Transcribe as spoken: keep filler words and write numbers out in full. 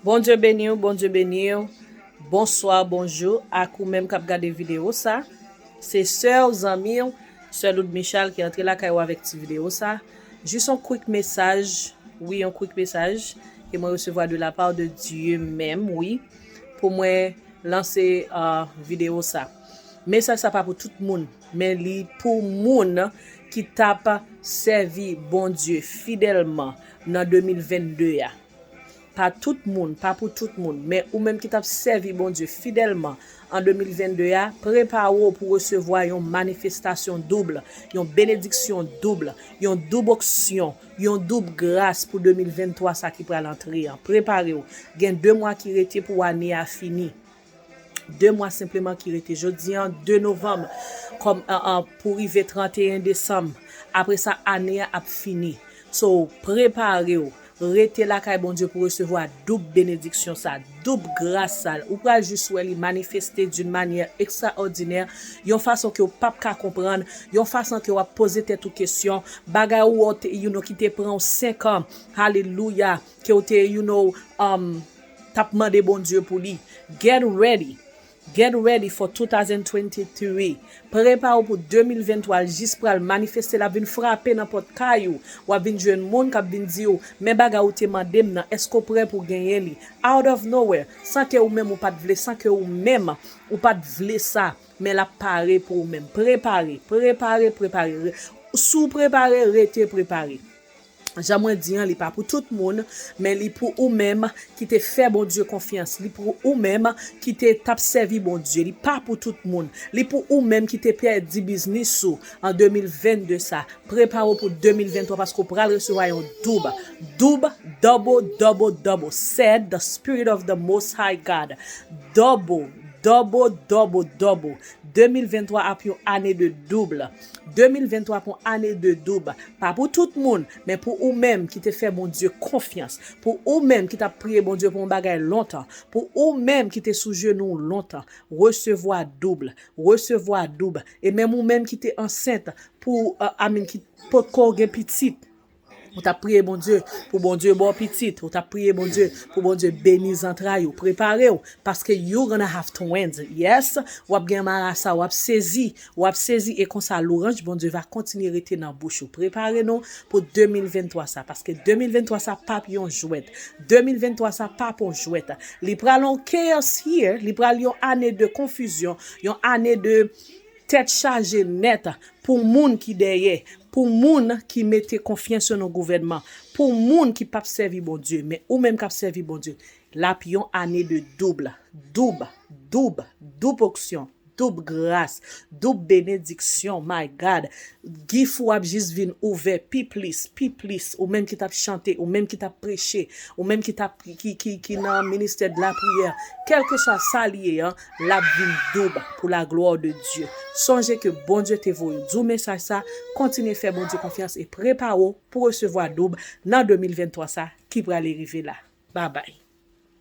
Bondye beni w, Bondye beni w. Bonswa, bonjou ak ou menm k ap gade videyo sa. Se sè w, zanmi w, sè Loud Michal ki antre lakay ou avèk ti videyo sa. Jis yon quick mesaj, wi, yon quick mesaj ke mwen resevwa de la part de Dieu menm, wi, pou mwen lanse uh, videyo sa. Mesaj sa pa pou tout moun, men li pou moun ki t ap sèvi Bondye fidèlman nan de mil vennde a. Pa tout moun, pa pou tout moun, men ou menm ki t ap sèvi Bondye fidèlman an de mil vennde a, prepare w pou resevwa yon manifestasyon doub, yon benediksyon doub, yon doub onksyon, yon doub gras pou de mil venntwa sa ki pral antre an. Prepare w. Gen de mwa ki rete pou ane a fini. De mwa senpleman ki rete. Jodi an, de novanm, kòm, an, an, pou rive tranteyen desanm. Apre sa, ane a ap fini. So, prepare w. Rete lakay Bondye pou resevwa doub benediksyon sa, doub gras sa. Ou pral jis wè li manifeste d'une manière extraordinaire, yon fason ke w p ap ka konprann, yon fason ke w ap poze tèt ou kesyon, bagay ou wè w te, you know, ki te pran w senk an, haleluya, ke w te, you know, um, t ap mande Bondye pou li. Get ready. Get ready for two thousand twenty-three. Prepare w pou de mil venntwa, l jis pral manifeste, l ap vin frape nan pòt kay ou. W ap vin jwenn moun k ap vin di w, men bagay ou te mande m nan, èske w prè pou genyen li? Out of nowhere, san ke ou menm ou pa t vle, san ke ou menm ou pa t vle sa, men l ap pare pou ou menm. Prepare, prepare, prepare. Re- Si w prepare, rete prepare. Jan mwen di an, li pa pou tout moun, men li pou ou menm ki te fè Bondye konfyans. Li pou ou menm ki te t ap sèvi Bondye. Li pa pou tout moun. Li pou ou menm ki te pèdi biznis ou an de mil vennde sa. Prepare w pou de mil venntwa paske w pral resevwa yon doub. Doub, double, double, double. Said the Spirit of the Most High God. Double, double, double, double. de mil venntwa ap yon ane de doub. de mil venntwa ap yon ane de doub. Pa pou tout moun, men pou ou menm ki te fè Bondye konfyans. Pou ou menm ki t ap priye Bondye pou yon bagay lontan. Pou ou menm ki te sou jenou w lontan. Resevwa doub. Resevwa doub. E menm ou menm ki te ansent pou, uh, I mean, ki potko gen pitit. Ou t ap priye Bondye pou Bondye ba w pitit. Ou t ap priye Bondye pou Bondye beni zantray ou. Prepare w, paske you gonna have twins. Yes, w ap gen marasa, w ap sezi, w ap sezi, e konsa louranj Bondye va kontinye rete nan bouch ou. Prepare nou pou de mil venntwa sa, paske de mil venntwa sa p ap yon jwèt. de mil venntwa sa p ap yon jwèt. Li pral yon chaos year, li pral yon ane de konfizyon, yon ane de tèt chaje nèt pou moun ki dèyè, pou moun ki mete konfyans yo nan gouvènman, pou moun ki p ap sèvi Bondye, men ou menm k ap sèvi Bondye, l ap yon ane de doub, doub, doub, doub onksyon, doub gras, doub benediksyon, my God. Gif ou ap jis vin ouvè pi plis, pi plis, ou menm ki t ap chante, ou menm ki t ap preche, ou menm ki t ap, ki, ki, ki nan ministè de la priyè, kèlkeswa sa l ye an, l ap vin doub pou la gloire de Dieu. Sonje ke Bondye te voye w di w mesaj sa, kontinye fè Bondye konfyans e prepare w pou resevwa doub nan de mil venntwa sa ki prale rive la. Babay.